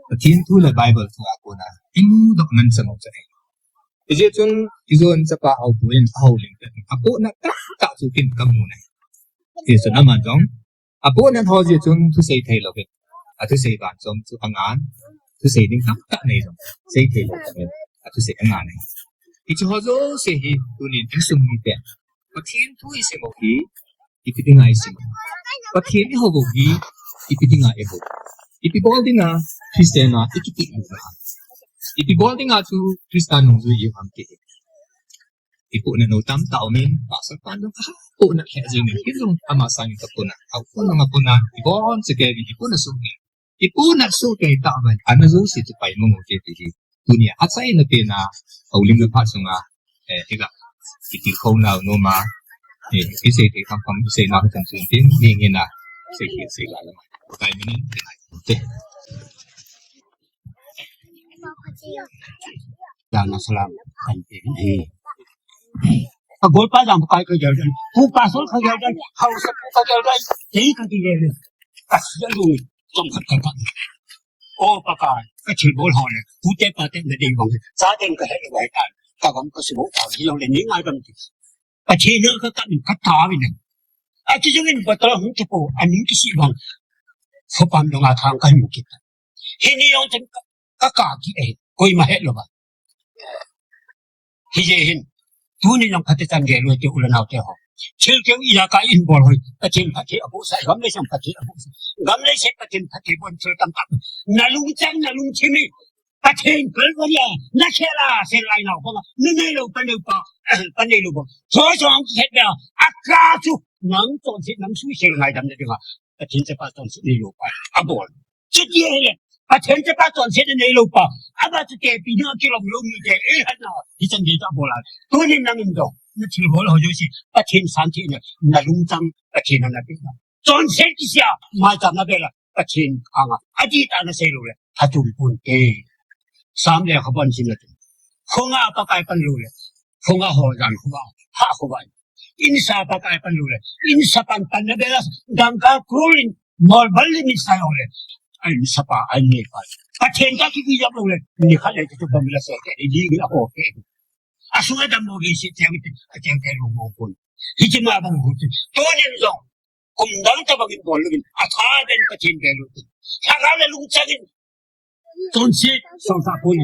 Pathen thu le Bible thu a kona imudoh man chang u chu ahi. Hijeh chun, ijon chapa Haopu in ahoulim pet in, apohna tamtah chu ken kamu ahi. Hijeh chun aman jong, apohna ho jeh chun thusei thei louvin, athusei banchom chu angan, thusei ding tamtah nei jong, sei thei louvin, athusei angan ahi. Hiche ho jouse hi tunin insung mite, Pathen thu isim u hi, ipi dinga isim u. Pathen ihou u hi, ipi dinga ihou u. Ipi bol dinga Christian a ikiti u ham. Ipi bol dinga chu Christa nungjui ihiu ham ti hi. Ipohna nou tamtah umin, pastor pan jong apohna lheh jengin, ken jong ama sangin kapohna, apohna, apohna, iboncha kei uvin, ipohna soh kei. Ipohna soh kei tah uvin, ana jouse chu paimang u hite ti hi. Tunia achaina pen a, houlim le phat sunga, eh, higa, itilkhou nau nom a, eh, isei thei kham kham, isei nau kham kham tin, ning in a, sei hi, sei la la. Kai minin, te. Dana salam, kan te, eh. Ka golpa jam kai ka jal dan. Pu pastor ka jal dan. Hausa ka jal dan. Tei ka jal dan. Kas jal dan. Tong ka ka. O Pakai. ka thilbol ho le, pute pate na dei bang, chaten ka he lo vai tan, ka gam ka sibol ta, hilou le ni ngai gam ti. Pathen a ka kap in ka tao in. Achu jong in bottle hung kipou, aning kisih bang. Khopam dong a thang ka hin mu kit. Hini jong chen ka, ka kap kit e, koima he lo ba. Hijeh hin, tuni jong phatechan gel u hite u le nao te ho. Thil keu ijakai in bol hoi, Pathen phatthei aboh sah, gam le song phatthei aboh sah. Gam le song Pathen phatthei bon thil tam tam. Na lungchang, na lungthim hi Pathen kalvaria, na khel a, sel lai nau banga, na nei lou, pa nei pa, pa nei lou bang. Tho song khet bia, aka chu, nang chonset, nang sui sel ngaidam na dinga, Pathen chapa chonset nei lou pa, abol. Chuti ahile, Pathen chapa chonset nei lou pa, aba chu tepi dinga kilom lou mite, eihat na, hichan gei chu abol a. Tunin nangin jong, na thilbol ho jouse, Pathen santhina, na lungchang, Pathen a na pe na. Chonset kisih a, maicham na bel a, Pathen anga, adih tah a na sei lou le, phatum ponte. Sam le kha bon sin na tu. Khonga Pakai pan lou le, khonga ho jan khonga, ha khonga. Insa Pakai pan lou le, insa pan pan na bel a, dangka kul in, mol bal le mi sa lou le. Ai insa pa, ai nei pa. Pathen ka ki ki jap lou le, ni khat le tu bang la se ke, ni ni la ho ke. Asunga dam mo ge si tiang te, a tiang te lou mo kon. Hiche ma bang ho te. Tunin jong, kum dang tabang in bol lou in, atha ben Pathen bel u te. Tha ka le lungchang in, chonset, song sa poi.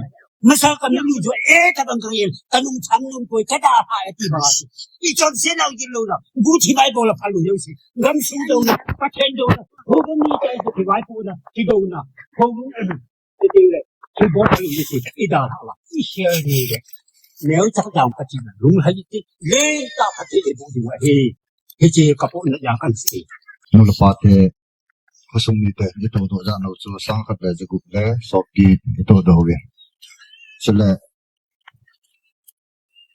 Masa ka mi lu jo, eh, tabang ka yen, ka lungchang lung poi, ka da ha, eh, ti bang a ti. I chonset nau jin lou na, bu thi mai bol a pha lou jouse. Gam sung dou na, Pathen dou na, ho gam ni tai, ti vai pu na, ti dou na. Ho gam, eh, ti ting le, ti bol a lou ni ti, i da ha la, i share ni le. Neo chak jam ka ti na, lung hai ti, le ta ka ti e bu ding a he. Hiche ka po na jang kan si. Nu le pa te, khosung mite, itoh doh jat nau chu, sang khat le ja gup le, sop get, itoh doh uve. Chule,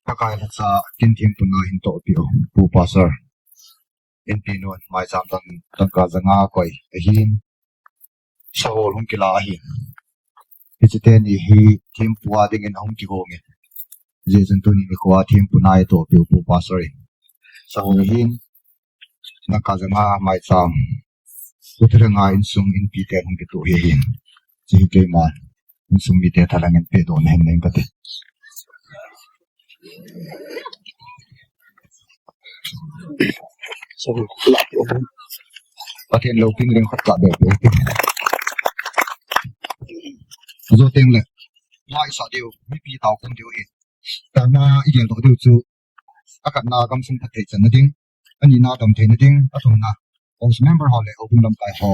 Pakai lhacha, kin thempu na hin tohpi u, Pu Pastor. Inpi nun, maicham dang, dangka ja nga koi, ahin. Sahol hung kila ahin. Hiche teni hi thempu a dingin ahung kigong in. Hijeh chun tuni nikho a thempu na itohpi u Pu Pastor in. Sahol ahin. Dangka ja nga maicham. Pu Thalheng a insung inpi ten hung kitoh hi ahin. Hiche hi keima insung mite thalheng in pedoh na hin nei kati. Pathen loupina ding khat ka be be. Jou teng le. Mai sa diu, mipi tao khom diu hi. Tama i gel doh diu chu. Akhatna gamsung phatthei channa ding. Anina damtheina ding. Athumna. House member ho le houbung lamkai ho.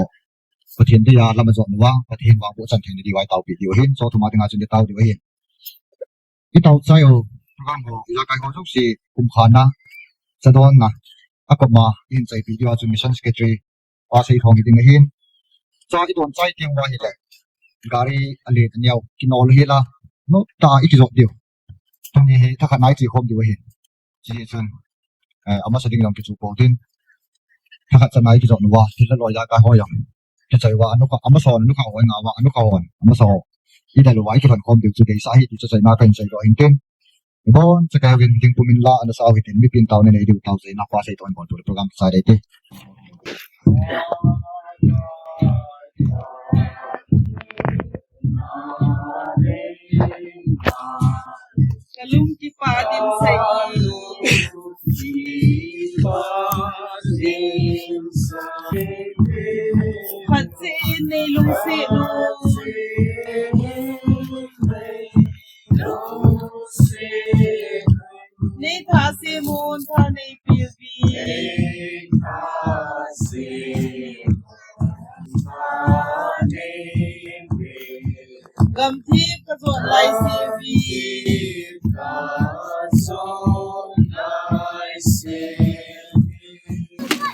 Pathen deiya lam ajot uva. Pathen vangboh chan theina diu a i taopi diu ahin. Chothum a dinga chun i tao diu ahin. I tao chai u, program ho, ijakai ho jouse, kum khatna, chadonna, akoma, i hin chaipi diu a chu Mission Secretary, Pa Seithong hi ding ahin. Cha i don chai teng uva hile, gari alen aneo, kinol hila, no ta i kijot diu. Tuni hi, thakhat na i che khom diu ahin. Hiche chun, eh, amasa ding jong kichu pou tin. Thakhat channa i kijot uva, thil la loi ijakai ho jong. Kichai uva, anukha, amasa hon, anukha hon, nga uva, anukha hon, amasa hon. I dal uva, i kilhon khom diu chu deisah hi, ti chu chaina kahin chai doh hin tin. Ibon, chakai uvin, ding pumin la, ana sa u hitin, mipin taona nei diu, tao chaina, Pa Seithong in bol diu le program kichai ding ti. Kalung kipa din sa i. Phat seh in nei lungset u. Nei tha seh mun tha nei peh uve. Gamthip ka jot lai seh uve.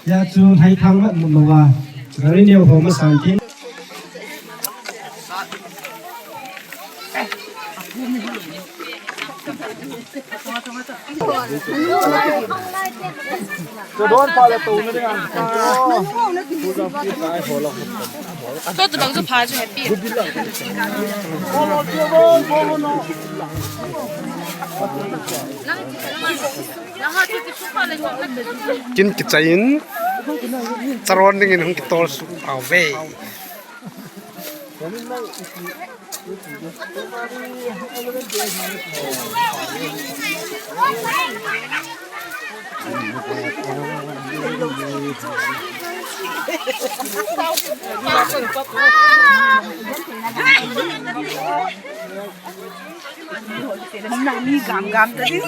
Hia chu lhaithang mat mun lou a, gari neo ho masang tin. Tua chu bang chu pha chu happy. Kin kichai in, charon dingin hung kitol suh tauve. Nang mi gam gam ta di.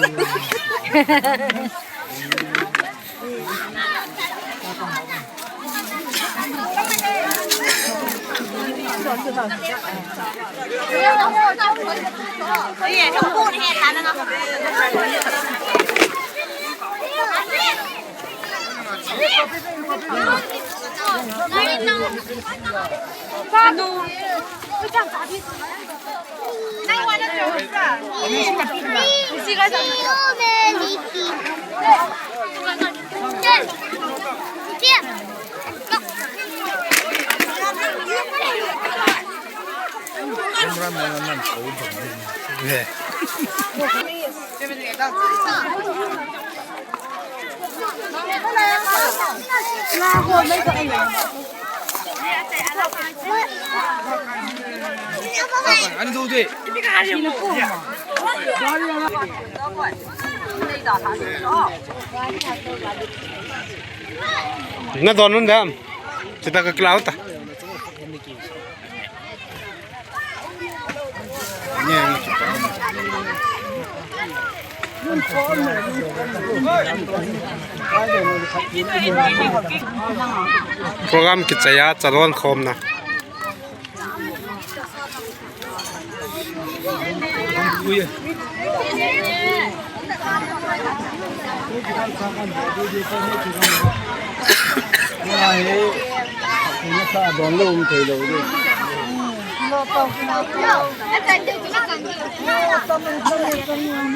Na don nun dam. Sita ka klau ta. Program kichai a, chalon khomna.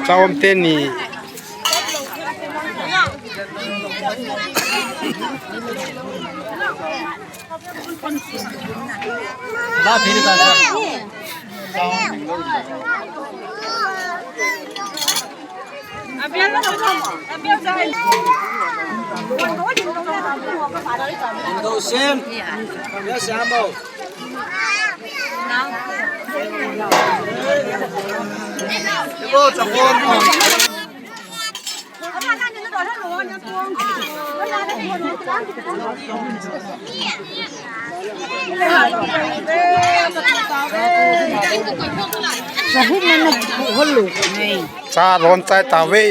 Chawm te ni. Sa ron chai tave.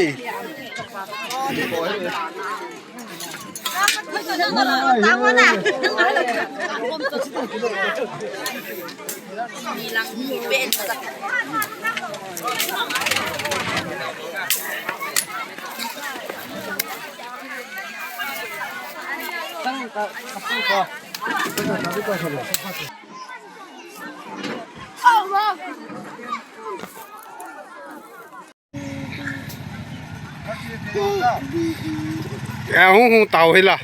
Ya, hung hung tau hi la.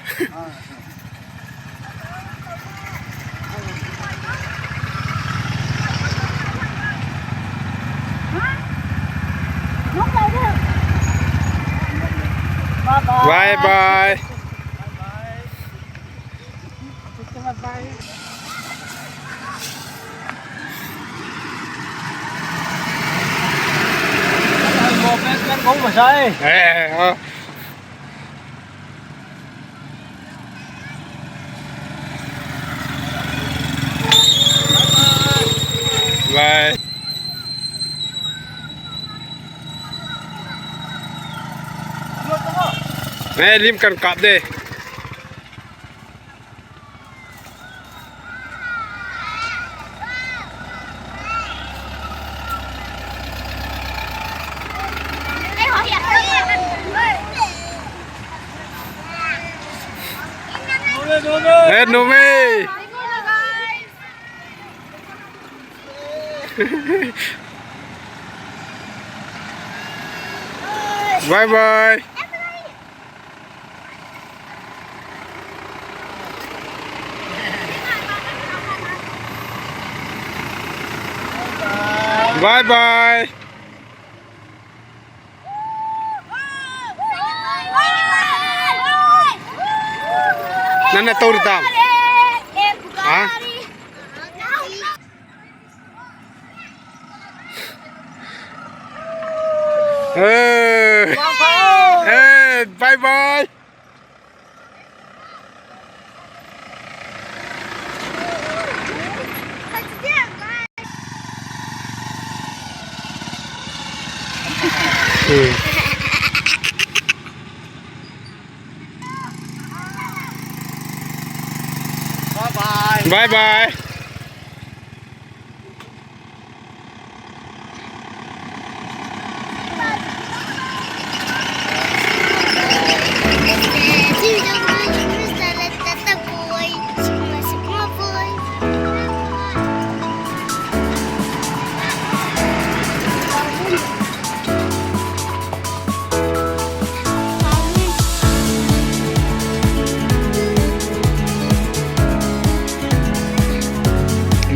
Bye bye. Eh, oh. Bye. Eh, lim kan kap de. Eh, no me. Bye bye. Bye bye. Nana tori tam. Ha? Eh, eh, bye bye. Bye bye.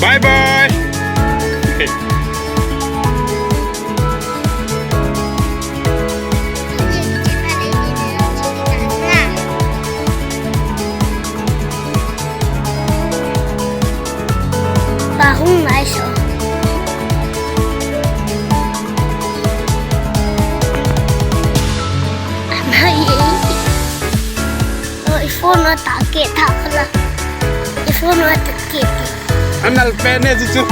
Bye bye. Bahung nai so. Amai. Oh, i phone a ta ke ta kala. I phone a ta ke. Anal pe ne chu chu.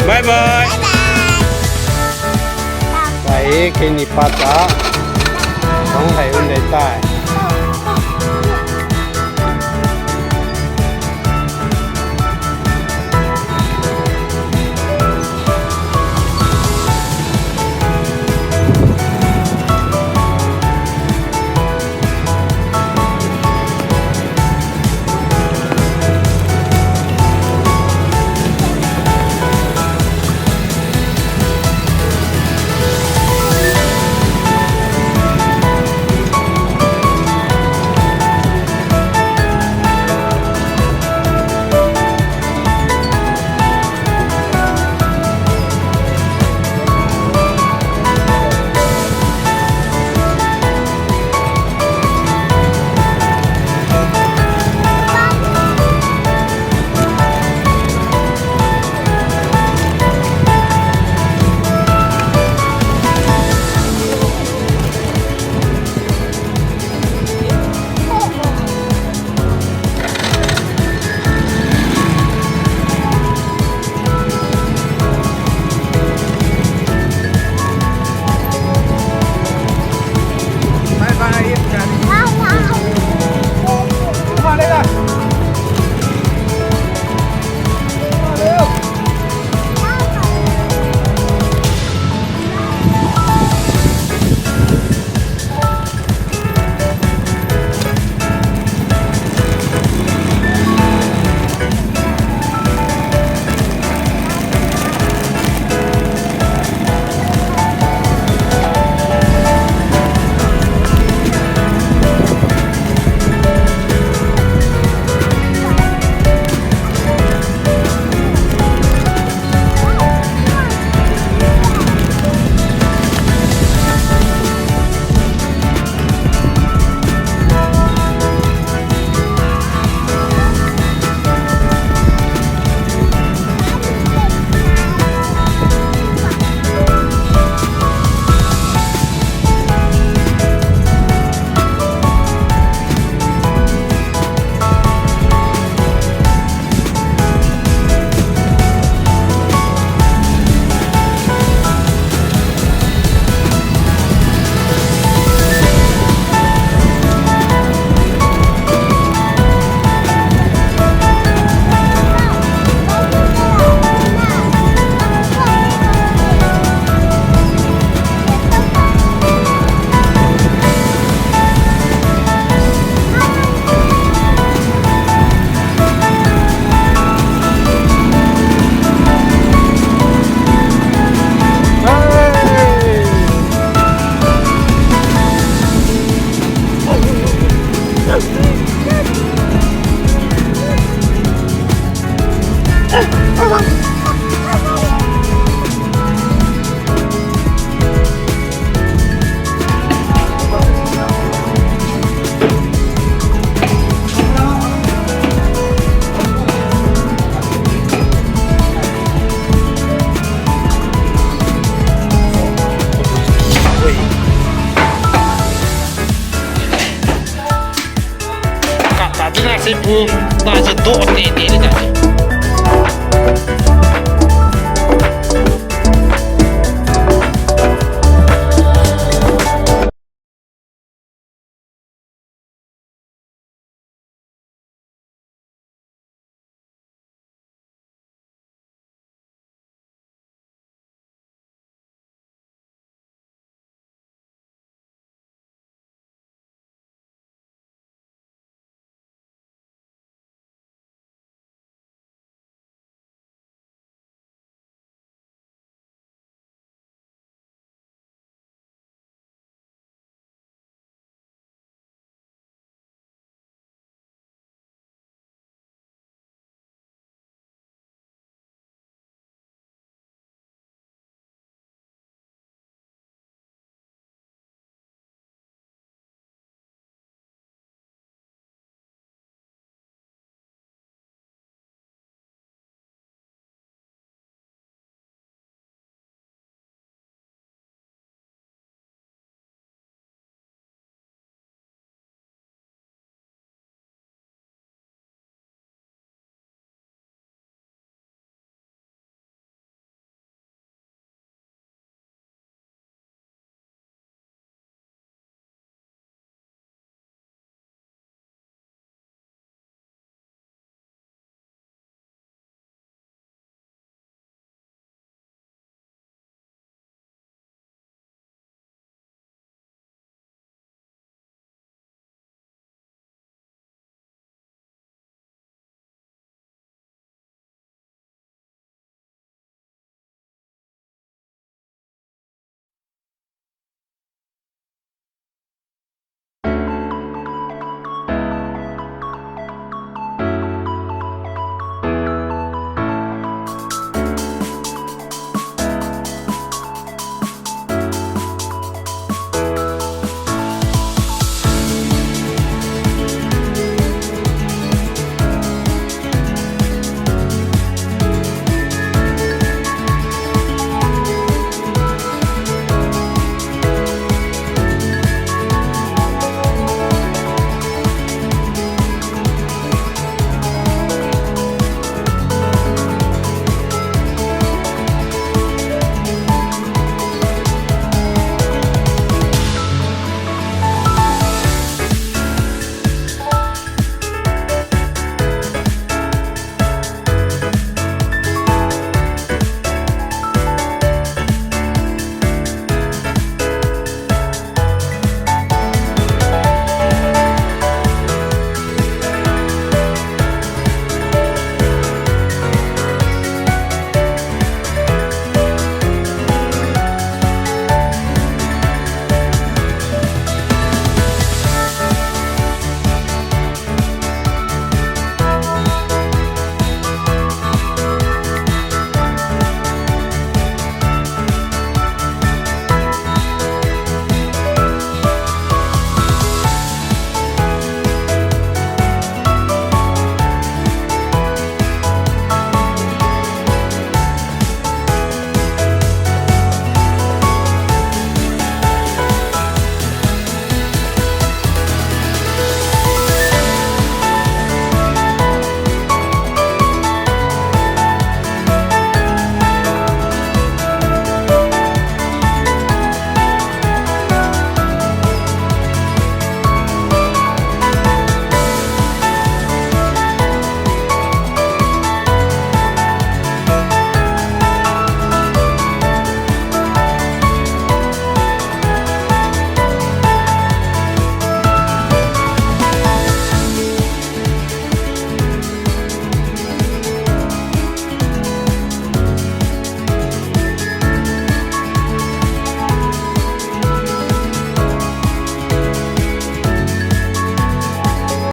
Bye bye. Bye, kini pa ta. Hong hai un dai tai. Seipu, ta chu do te te le ta chu.